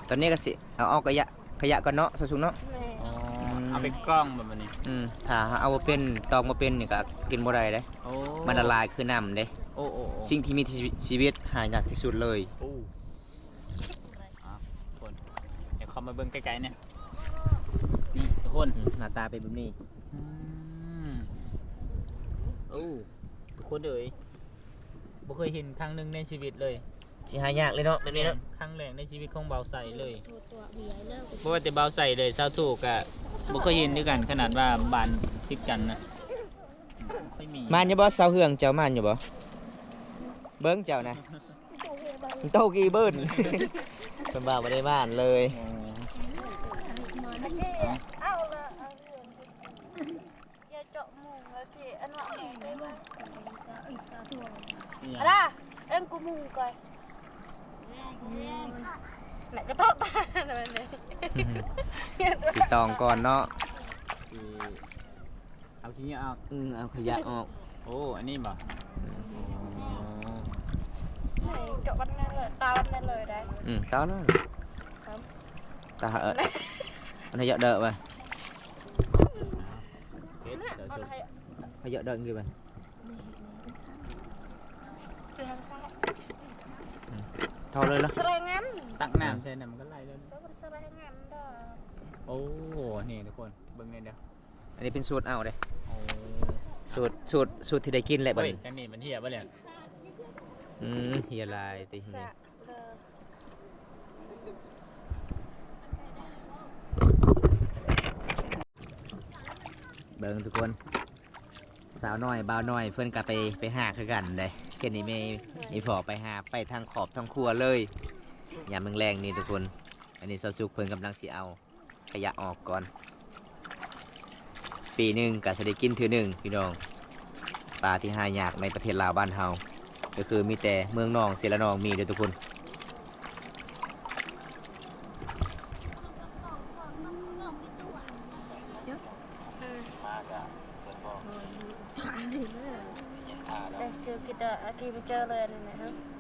ຕອນນີ້ກໍຊິເອົາອອກກະຍະ ຂະຫຍະກ່ອນເນາະ ສາວສຸກເນາະ. ແມ່ນ ອໍ ອືມ ເອົາໄປກອງແບບນີ້. ອືມ ຖ້າເຮົາເອົາບໍ່ເປັນ ຕອງບໍ່ເປັນນີ້ກໍກິນບໍ່ໄດ້ເດ້. ໂອ້ ມັນລະລາຍຄືນ້ຳເດ້. ໂອ້ ໂອ້ ໂອ້ ສິ່ງທີ່ມີຊີວິດ ຫາຍາກທີ່ສຸດເລີຍ. ໂອ້ ອ່ະ ທຸກຄົນ ດຽວເຂົ້າມາເບິ່ງໃກ້ໆນີ້ ທຸກຄົນ. ອືມ ໜ້າຕາເປັນແບບນີ້. ອືມ ໂອ້ ທຸກຄົນເອີຍ ບໍ່ເຄີຍເຫັນຄັ້ງໜຶ່ງໃນຊີວິດເລີຍ. ຊິຫາຍາກເລີຍເນາະ ແບບນີ້ເນາະ. ແມ່ນ ຄັ້ງແລກໃນຊີວິດຂອງບ່າວໄຊເລີຍ. ບໍ່ວ່າແຕ່ບ່າວໄຊເລີຍ ສາວໂທກະບໍ່ເຄີຍເຫັນຄືກັນ ຂະໜາດວ່າບ້ານຕິດກັນນະ. ບໍ່ເຄີຍມີ. ມ່ານຢູ່ບໍ່ ສາວເຮືອງ ເຈົ້າມ່ານຢູ່ບໍ່? ເບິ່ງເຈົ້ານະ ໂຕກີເບິ່ນ ເພິ່ນວ່າບໍ່ໄດ້ມ່ານເລີຍ. ອໍ ເອົາ ເອົາ ເອົາ. ເຈາະມຸງແລ້ວທີ່ອັນວ່າແມ່ໄດ້ວ່າ ອະລາ ເອັງກູມຸງກ່ອຍ ແລະກະເທາະຕາແລ້ວນີ້ ຊິຕອງກ່ອນເນາະ ຊິເອົາຂີ້ເຫຍື້ອອອກ ອືມ ເອົາຂະຫຍະອອກ ໂອ້ ອັນນີ້ບໍ່? ອືມ ໂອ້ ເຈາະວັນນັ້ນເລີຍ ຕາວັນນັ້ນເລີຍໄດ້ ອືມ ຕາເລີຍ ຕາເອີ ອັນໃຫ້ເຍາະເດີໄປ ເຮັດ ເອົາໃຫ້ ໃຫ້ເຍາະເດີກິນໄປ ຄືທາງຊ້າຍ ອືມ ເທົ່າເລີຍລະ ສະແລງງານ ຕັກນ້ຳໃສ່ນັ້ນມັນກະໄຫຼເລີຍ ແລ້ວມັນສະແລງງານດອກ ໂອ້ ນີ້ທຸກຄົນ ເບິ່ງແນ່ເດີ ອັນນີ້ເປັນສູດເອົາເດ້ ໂອ້ ສູດ ສູດ ສູດທີ່ໄດ້ກິນແຫຼະບັດນີ້ ໂອ້ຍ ອັນນີ້ມັນເຫຍບໍ່ແລ້ວ ອືມ ເຫຍຫຼາຍຕິ ເບິ່ງທຸກຄົນ ສາວນ້ອຍ ບ່າວນ້ອຍ ເພິ່ນກະໄປ ໄປຫາຄືກັນເດ້ ເຫັນອີ່ແມ່ ອີ່ພໍ່ໄປຫາ ໄປທັງຄອບທັງຄົວເລີຍ ຍາມແລງໆນີ້ທຸກຄົນ ອັນນີ້ສາວສຸກເພິ່ນກຳລັງຊິເອົາ ຂະຫຍະອອກກ່ອນ ປີໜຶ່ງກະຊິໄດ້ກິນເທື່ອໜຶ່ງພີ່ນ້ອງ ປາທີ່ຫາຍາກໃນປະເທດລາວບ້ານເຮົາ ກະຄືມີແຕ່ເມືອງນອງເຊລະນອງມີເດີທຸກຄົນ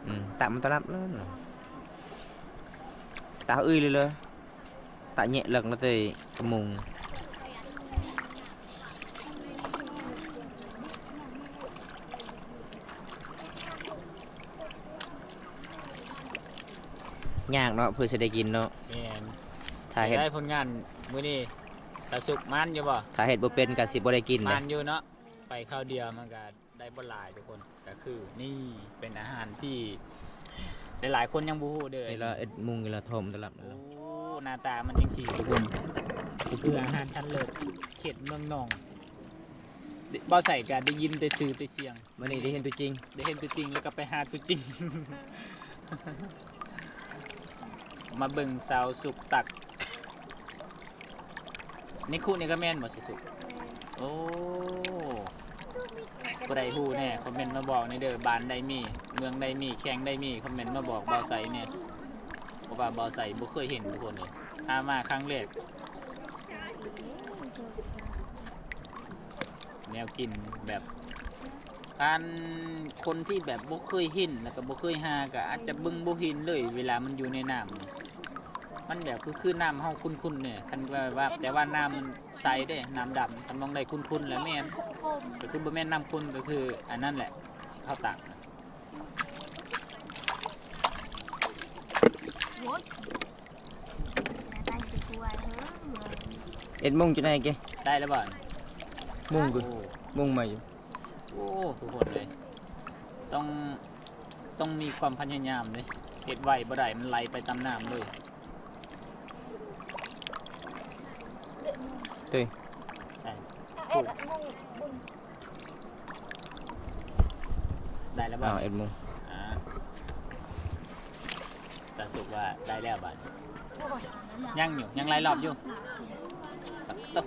ອືມ ຕາມັນຕະລັບເລີຍ ຕາເອື້ອຍເລີຍ ຕາແຍະເລິກລະເຕີຍກະມຸງ ຍາກເນາະ ເພື່ອຊິໄດ້ກິນເນາະ ແມ່ນ ຖ້າເຮັດ ໄດ້ຜົນງານມື້ນີ້ ຕາສຸກ ໝານຢູ່ບໍ່? ຖ້າເຮັດບໍ່ເປັນກະຊິບໍ່ໄດ້ກິນ ໝານຢູ່ເນາະ ໄປຄາວດຽວມັນກະ ໄດ້ບໍ່ຫຼາຍທຸກຄົນ ກະຄືນີ້ເປັນອາຫານທີ່ຫຼາຍໆຄົນຍັງບໍ່ຮູ້ເດີ ນີ້ລະເອັດມຸງ ນີ້ລະທອມຕະລັບ ໂອ້ ໜ້າຕາມັນຈັ່ງຊີ້ທຸກຄົນ ກະຄືອາຫານຊັ້ນເລີດເຂດເມືອງນອງ ບໍ່ໃສ່ກະໄດ້ຍິນແຕ່ຊື່ແຕ່ສຽງ ມື້ນີ້ໄດ້ເຫັນຕົວຈິງ ໄດ້ເຫັນຕົວຈິງ ແລ້ວກະໄປຫາຕົວຈິງ ມາເບິ່ງສາວສຸກຕັກ ໃນຄຸນີ້ກະແມ່ນບໍ່ສຸກ? ແມ່ນ ໂອ້ ຜູ້ໃດຮູ້ແດ່ ຄອມເມັນມາບອກແດ່ເດີ ບ້ານໃດມີ ເມືອງໃດມີ ແຂວງໃດມີ ຄອມເມັນມາບອກບ່າວໄຊແດ່ ເພາະວ່າບ່າວໄຊບໍ່ເຄີຍເຫັນທຸກຄົນເອີຍ ຫາມາຄັ້ງແລກ ແນວກິນແບບ ຄັນຄົນທີ່ແບບບໍ່ເຄີຍເຫັນ ແລ້ວກະບໍ່ເຄີຍຫາ ກະອາດຈະເບິ່ງບໍ່ເຫັນເລີຍ ເວລາມັນຢູ່ໃນນ້ຳນີ້ ມັນແບບຄື ຄືນ້ຳເຮົາຂຸ້ນໆແດ່ ຄັນວ່າ ແຕ່ວ່ານ້ຳມັນໃສເດ້ ນ້ຳດຳ ຄັນວ່າໄດ້ຂຸ້ນໆລະແມ່ນ ກະຄືບໍ່ແມ່ນນ້ຳຂຸ້ນ ກະຄືອັນນັ້ນແຫຼະ ເຮົາຕັກ ເອັດໂມງຈັ່ງໃດເກ ໄດ້ແລ້ວບໍ່? ມຸງ ໂອ້ ມຸງໃໝ່ຢູ່ ໂອ້ ທຸກຄົນເອີຍ ຕ້ອງ ຕ້ອງມີຄວາມພະຍາຍາມເດ້ ເຮັດໄວບໍ່ໄດ້ ມັນໄຫຼໄປຕາມນ້ຳເລີຍ ເອີຍ ໄດ້ ໄດ້ແລ້ວບໍ່? ອ້າວ ເອັດໂມງ ອ່າ ສາວສຸກວ່າໄດ້ແລ້ວບາດ ຍັງຢູ່ ຍັງຫຼາຍລອບຢູ່ ໂຕ ອ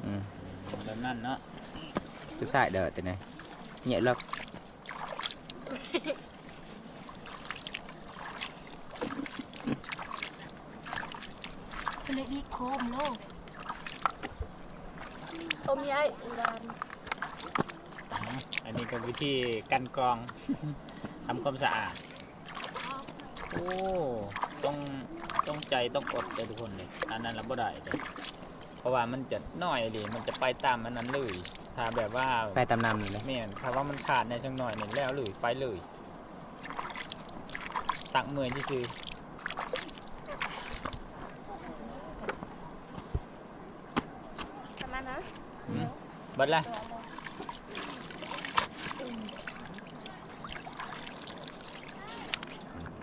ືມ ແບບນັ້ນເນາະ ຄືສາຍເດີ ແຍະເລິກ ເປັນເລັກນີ້ໂຄມໂລ ຕົ້ມໃຫຍ່ອີ່ຫວານ ອ່າ ອັນນີ້ກະວິທີກັ່ນກອງ ທຳຄວາມສະອາດ ໂອ້ ຕ້ອງ ຕ້ອງໃຈ ຕ້ອງອົດເດີທຸກຄົນເດີ ອັນນັ້ນລະບໍ່ໄດ້ເດີ ເພາະວ່າມັນຈະນ້ອຍອີ່ຫຼີ ມັນຈະໄປຕາມອັນນັ້ນເລີຍ ຖ້າແບບວ່າ ໄປຕາມນ້ຳນີ້ເລີຍ ແມ່ນ ຖ້າວ່າມັນຂາດແດ່ຈັກໜ້ອຍນີ້ແລ້ວເລີຍ ໄປເລີຍ ຕັກເມື່ອຍຊື່ໆ ປະມານນັ້ນ ອືມ ເບິດລະ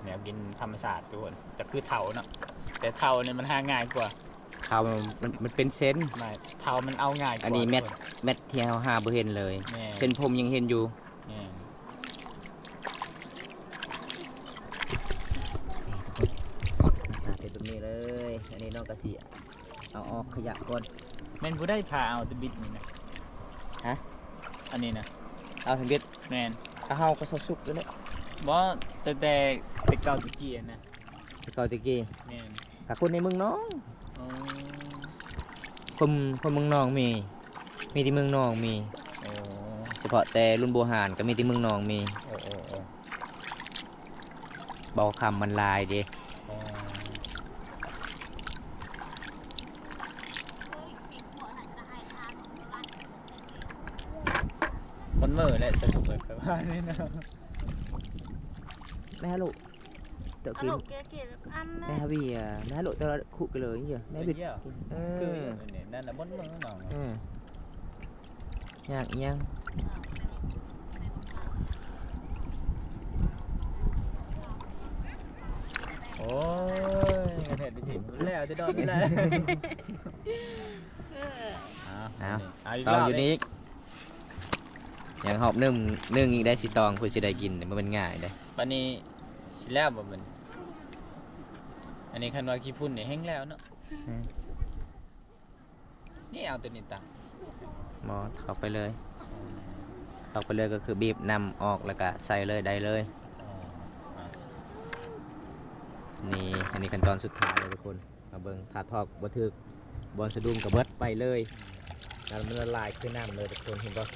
ແນວກິນທຳມະຊາດທຸກຄົນ ຈະຄືເທົາເນາະ ແຕ່ເທົານີ້ມັນຫາງ່າຍກວ່າ ເທົາມັນ ມັນເປັນເສັ້ນ ເທົາມັນເອົາງ່າຍກວ່າ ອັນນີ້ແມັດ ແມັດທີ່ເຮົາຫາບໍ່ເຫັນເລີຍ ແມ່ນ ເສັ້ນຜົມຍັງເຫັນຢູ່ ແມ່ນ ນີ້ທຸກຄົນ ນີ້ເລີຍ. ອັນນີ້ນ້ອງກະຊິເອົາອອກຂະຫຍະກ່ອນ. ແມ່ນຜູ້ໃດພາເອົາແຕ່ບິດນີ້ນະ? ຮະ? ອັນນີ້ນະ ເອົາແຕ່ບິດ? ແມ່ນ. ກະເຮົາກະເຊົາສຸກຢູ່ແຫຼະ. ບໍ່ ແຕ່ ແຕ່ ແຕ່ເກົ່າແຕ່ກີ້ຫັ້ນນະ. ແຕ່ເກົ່າແຕ່ກີ້? ແມ່ນ. ກະຄົນໃນເມືອງນອງ. ອໍ ຄົນ ຄົນເມືອງນອງມີ ມີແຕ່ເມືອງນອງມີ. ອໍ ສະເພາະແຕ່ລຸນບູຮານກະມີແຕ່ເມືອງນອງມີ. ໂອ້ ໂອ້ ໂອ້ ເບົາຄຳມັນຫຼາຍເດ້. ອໍ ຄົນເມີແຫຼະ ສະສຸກໄປວ່ານີ້ນະ. ແມ່ລູກ Tao Alo, kiếm kia kia ăn nè. Nè Habi à, nè Alo tao khụ cái lời nhỉ. Nè bịt. Ờ. Cứ này, nè, nè, bốn mươi nó. Ờ. Nhạc nhang. ໂອ້ຍ ກັນເຮັດໄປຊິແລ້ວແຕ່ດອກນີ້ແຫຼະ. ເອີ ເອົາ ເອົາ ເອົາອີກ ລອງຢູ່ນີ້ອີກ. ຍັງຮອບໜຶ່ງ ໜຶ່ງອີກໄດ້ ຊິຕອງເພິ່ນຊິໄດ້ກິນ ບໍ່ແມ່ນງ່າຍເດ້. ບາດນີ້ຊິແລ້ວບໍ່ບັດນີ້? ອັນນີ້ຄັນວ່າຂີ້ຝຸ່ນນີ້ແຮງແລ້ວເນາະ. ອືມ ນີ້ເອົາໂຕນີ້ຕັ້ງ. ບໍ່ ຖອກໄປເລີຍ. ອືມ ຖອກໄປເລີຍກໍຄືບີບນ້ຳອອກ ແລ້ວກໍໃສ່ເລີຍ ໄດ້ເລີຍ. ອໍ ອ່ະ ນີ້ ອັນນີ້ຂັ້ນຕອນສຸດທ້າຍແລ້ວທຸກຄົນ. ມາເບິ່ງ ຖ້າຖອກບໍ່ຖືກບ່ອນສະດຸ້ງກໍເບິດໄປເລີຍ. ອືມ ນ້ຳມັນລະລາຍຄືນ້ຳເລີຍທຸກຄົນ ເຫັນບໍ່?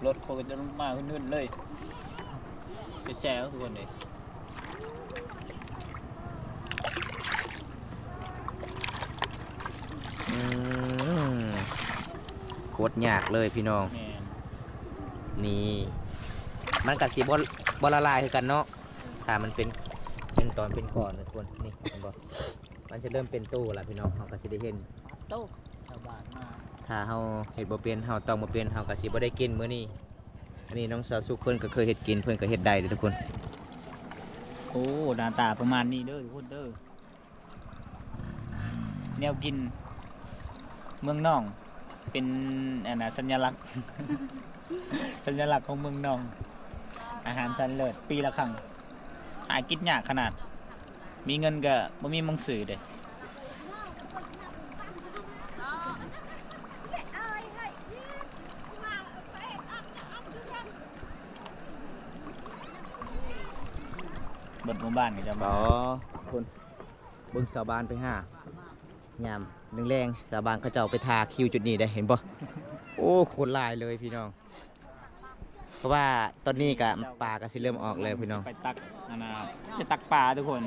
ລົດເຂົາກໍຈະມາຫຶ່ນໆເລີຍ ແຊວໆ ທຸກຄົນເອີຍ. ອືມ ໂຄດຍາກເລີຍພີ່ນ້ອງ. ແມ່ນ. ນີ້ ມັນກະຊິບໍ່ ບໍ່ລະລາຍຄືກັນເນາະ ຖ້າມັນເປັນ ເປັນຕອນເປັນກ້ອນນະທຸກຄົນ. ນີ້ເຫັນບໍ່? ມັນຈະເລີ່ມເປັນໂຕລະພີ່ນ້ອງ ເຮົາກະຊິໄດ້ເຫັນໂຕ ຊາວບ້ານມາ. ຖ້າເຮົາເຮັດບໍ່ເປັນ ເຮົາຕ້ອງບໍ່ເປັນ ເຮົາກະຊິບໍ່ໄດ້ກິນມື້ນີ້. ອັນນີ້ນ້ອງສາວສຸກເພິ່ນກໍເຄີຍເຮັດກິນ ເພິ່ນກໍເຮັດໄດ້ເດ້ທຸກຄົນ. ໂອ້ ໜ້າຕາປະມານນີ້ເດີທຸກຄົນເດີ. ແນວກິນເມືອງນອງ ເປັນ ອັນນ່າ ສັນຍະລັກ ສັນຍະລັກຂອງເມືອງນອງ. ອາຫານຊັ້ນເລີດ ປີລະຄັ້ງ ຫາກິນຍາກຂະໜາດ. ມີເງິນກໍບໍ່ມີໝັງສືເດ້. ເບິດໝູ່ບ້ານກໍຈະມາ. ອໍ ຄົນ ເບິ່ງຊາວບ້ານໄປຫາ ຍາມແລງໆ ຊາວບ້ານເຂົາເຈົ້າໄປຖ້າຄິວຈຸດນີ້ເດ້ ເຫັນບໍ່? ໂອ້ ຄົນຫຼາຍເລີຍພີ່ນ້ອງ. ເພາະວ່າຕອນນີ້ກະປາກະຊິເລີ່ມອອກແລ້ວພີ່ນ້ອງ. ໄປຕັກ ອັນນ່າ ໄປຕັກປາທຸກຄົນ.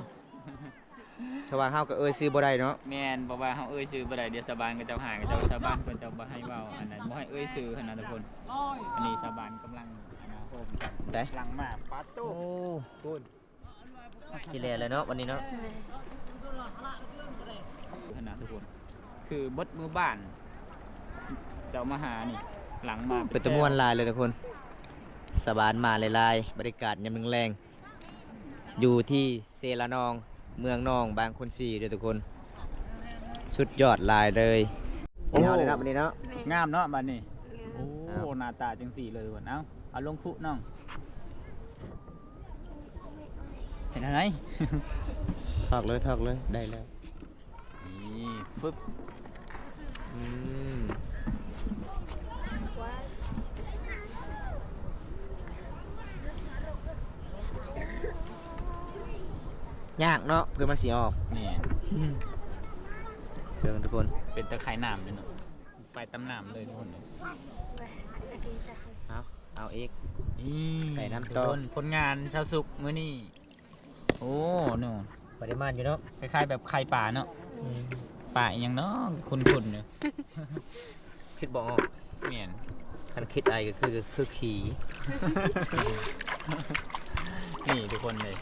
ເພາະວ່າເຮົາກະເອີ່ຍຊື່ບໍ່ໄດ້ເນາະ. ແມ່ນ ເພາະວ່າເຮົາເອີ່ຍຊື່ບໍ່ໄດ້ ດຽວຊາວບ້ານເຂົາເຈົ້າຫາ ເຂົາເຈົ້າ ຊາວບ້ານເຂົາເຈົ້າບໍ່ໃຫ້ເວົ້າ ອັນນັ້ນ ບໍ່ໃຫ້ເອີ່ຍຊື່ຫັ້ນນະທຸກຄົນ. ອັນນີ້ຊາວບ້ານກຳລັງ ອັນນ່າ ໂຮມກັນ ໄດ້ ກຳລັງມາ. ປາໂຕ ໂອ້ ພຸ້ນ ຊິແລ້ວແລ້ວເນາະ ວັນນີ້ເນາະ. ຫັ້ນນະທຸກຄົນ ຄືເບິດໝູ່ບ້ານເຈົ້າມາຫານີ້ ຫຼັງມາ ເປັນຕາມ່ວນຫຼາຍເລີຍທຸກຄົນ. ຊາວບ້ານມາຫຼາຍໆ ບັນຍາກາດຍາມແລງໆ ຢູ່ທີ່ເຊລະນອງ ເມືອງນອງ ບາງຄົນສີເດີທຸກຄົນ. ສຸດຍອດຫຼາຍເລີຍ. ຊິເອົາເລີຍເນາະ ບັດນີ້ເນາະ. ງາມເນາະບັດນີ້. ໂອ້ ໜ້າຕາຈັ່ງຊີ້ເລີຍ. ເອົາ ເອົາລົງຄຸນ້ອງ. ເຮັດຈັ່ງໃດ? ຖອກເລີຍ ຖອກເລີຍ ໄດ້ແລ້ວ. ນີ້ ຟຶບ ອືມ ຍາກເນາະ ເພື່ອມັນຊິອອກ. ແມ່ນ ເບິ່ງທຸກຄົນ ເປັນຕາຂ່າຍນ້ຳເລີຍເນາະ. ໄປຕາມນ້ຳເລີຍທຸກຄົນ. ເອົາ ເອົາອີກ ນີ້ ໃສ່ນ້ຳຕໍ່. ທຸກຄົນ ຜົນງານຊາວສຸກມື້ນີ້. ໂອ້ ເນາະ ປະລິມານຢູ່ເນາະ. ຄ້າຍໆ ແບບໄຂ່ປາເນາະ. ອືມ ປາອີ່ຫຍັງເນາະ ຄຸ້ນໆ ຢູ່ ຄິດບໍ່ອອກ. ແມ່ນ ຄັນຄິດໄອກໍຄື ຄືຂີ້. ນີ້ທຸກຄົນເອີຍ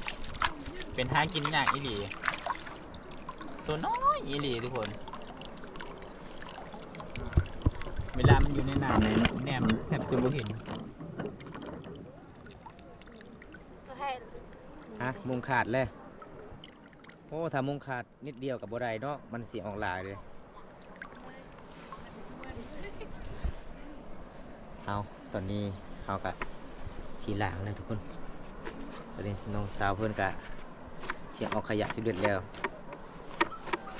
ເປັນຫາກິນຍາກອີ່ຫຼີ ໂຕນ້ອຍອີ່ຫຼີທຸກຄົນ. ເວລາມັນຢູ່ໃນນ້ຳນີ້ ແນມແທບຈະບໍ່ເຫັນ. ຮະ ມຸງຂາດແລ້ວ. ໂອ້ ຖ້າມຸງຂາດນິດດຽວກໍບໍ່ໄດ້ເນາະ ມັນຊິອອກຫຼາຍເດ້. ເອົາ ຕອນນີ້ເຮົາກະຊິລ້າງແລ້ວທຸກຄົນ. ຕອນນີ້ນ້ອງສາວເພິ່ນກະຊິອອກຂະຫຍະສຳເລັດແລ້ວ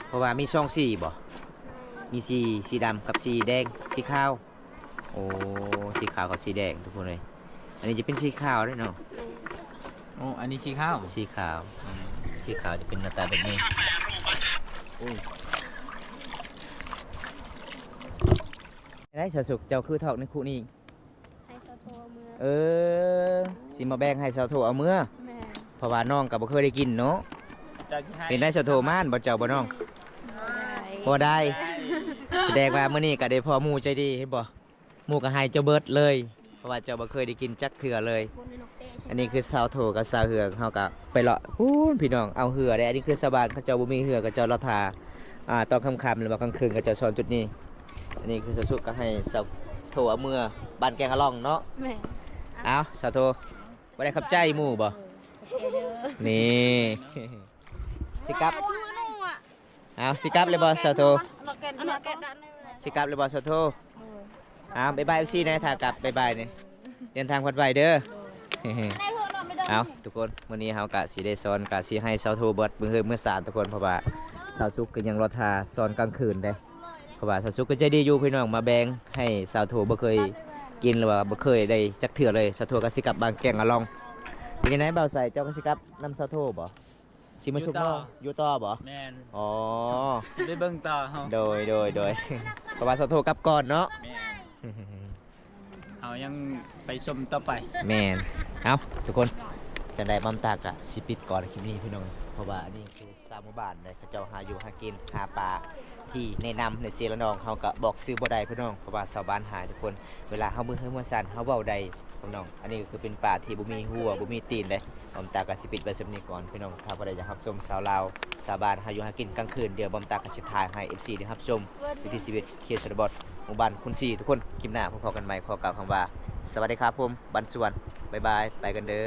ເພາະວ່າມີສອງສີບໍ? ມີສີ ສີດຳກັບສີແດງ ສີຂາວ. ໂອ້ ສີຂາວກັບສີແດງທຸກຄົນເອີຍ. ອັນນີ້ຈະເປັນສີຂາວເດ້ເນາະ. ແມ່ນ. ໂອ້ ອັນນີ້ສີຂາວ ສີຂາວ. ອືມ ສີຂາວຈະເປັນໜ້າຕາແບບນີ້. ໂອ້ຍ ໄດ້ ສາວສຸກ ເຈົ້າຄືຖອກໃນຄຸນີ້? ໃຫ້ສາວໂທເອົາເມືອ. ເອີ ຊິມາແບ່ງໃຫ້ສາວໂທເອົາເມືອ. ແມ່ນ. ເພາະວ່ານ້ອງກໍບໍ່ເຄີຍໄດ້ກິນເນາະ. ເຈົ້າຊິໃຫ້ ເປັນໄດ້ສາວໂທ ມ່ານບໍ່ເຈົ້າບໍ່ນ້ອງ? ບໍ່ໄດ້ ບໍ່ໄດ້. ສະແດງວ່າມື້ນີ້ກໍໄດ້ພໍ້ໝູ່ໃຈດີ ເຫັນບໍ່? ໝູ່ກໍໃຫ້ເຈົ້າເບິດເລີຍ ເພາະວ່າເຈົ້າບໍ່ເຄີຍໄດ້ກິນຈັກເທື່ອເລີຍ. ອັນນີ້ຄືສາວໂທກັບສາວເຮືອ ເຮົາກໍໄປເລາະພຸ້ນພີ່ນ້ອງ ເອົາເຮືອເດ້. ອັນນີ້ຄືຊາວບ້ານເຂົາເຈົ້າບໍ່ມີເຮືອ ເຂົາເຈົ້າລໍຖ້າ ອ່າ ຕອນຄ່ຳໆ ຫຼືວ່າກາງຄືນ ເຂົາເຈົ້າສອນຈຸດນີ້. ອັນນີ້ຄືສາວສຸກກໍໃຫ້ສາວໂທເອົາເມືອບ້ານແກງອະລ່ອງເນາະ. ແມ່ນ. ເອົາ ສາວໂທ ບໍ່ໄດ້ຂອບໃຈໝູ່ບໍ່? ນີ້ ຊິກັບ ເອົາ ຊິກັບເລີຍບໍ່ສາວໂທ? ຊິກັບເລີຍບໍ່ສາວໂທ? ເອົາ ບາຍບາຍເອັຟຊີແດ່ ຖ້າກັບ ບາຍບາຍນີ້ ເດີນທາງປອດໄພເດີ. ເອົາ ທຸກຄົນ ມື້ນີ້ເຮົາກະຊິໄດ້ສອນ ກະຊິໃຫ້ສາວໂທເບິດມື້ເຮືອນມື້ຊານທຸກຄົນ ເພາະວ່າສາວສຸກກໍຍັງລໍຖ້າສອນກາງຄືນເດ້. ເພາະວ່າສາວສຸກກໍໃຈດີຢູ່ພີ່ນ້ອງ ມາແບ່ງໃຫ້ສາວໂທ ບໍ່ເຄີຍກິນ ຫຼືວ່າບໍ່ເຄີຍໄດ້ຈັກເທື່ອເລີຍ. ສາວໂທກໍຊິກັບບ້ານແກງອະລ່ອງ. ເປັນຈັ່ງໃດບ່າວໄຊ ເຈົ້າກໍຊິກັບນຳສາວໂທບໍ່? ຊິມາຊຸກນ້ອງ ຢູ່ຕໍ່ບໍ່? ແມ່ນ. ອໍ ຊິໄປເບິ່ງຕໍ່ເຮົາ. ໂດຍ ໂດຍ ໂດຍ ເພາະວ່າສາວໂທກັບກ່ອນເນາະ. ແມ່ນ. ເຮົາຍັງໄປຊົມຕໍ່ໄປ. ແມ່ນ. ເອົ້າ ທຸກຄົນ ຈັ່ງໃດບ່າວຕາກະຊິປິດກ່ອນຄລິບນີ້ພີ່ນ້ອງ ເພາະວ່າອັນນີ້ຄືຊາວໝູ່ບ້ານໃດ ເຂົາເຈົ້າຫາຢູ່ຫາກິນ ຫາປາທີ່ແນະນຳໃນເຊລະນອງ ເຮົາກະບອກຊື່ບໍ່ໄດ້ພີ່ນ້ອງ ເພາະວ່າຊາວບ້ານຫາຍທຸກຄົນ. ເວລາເຮົາເມືອເຮືອນເມືອຊານ ເຮົາເວົ້າໄດ້ພີ່ນ້ອງ. ອັນນີ້ກໍຄືເປັນປາທີ່ບໍ່ມີຫົວ ບໍ່ມີຕີນເດ້. ບ່າວຕາກະຊິປິດໄວ້ສ່ຳນີ້ກ່ອນພີ່ນ້ອງ. ຖ້າຜູ້ໃດຢາກຮັບຊົມຊາວລາວ ຊາວບ້ານຫາຢູ່ຫາກິນກາງຄືນ ດຽວບ່າວຕາກະຊິຖ່າຍໃຫ້ເອັຟຊີໄດ້ຮັບຊົມ ວິຖີຊີວິດເຂດຊົນນະບົດ ໝູ່ບ້ານຄຸນສີ. ທຸກຄົນ ຄລິບໜ້າພົບກັນໃໝ່ ຂໍກ່າວຄຳວ່າ ສະຫວັດດີຄັບຜົມ ບັນສວນ ບາຍບາຍ ໄປກັນເດີ.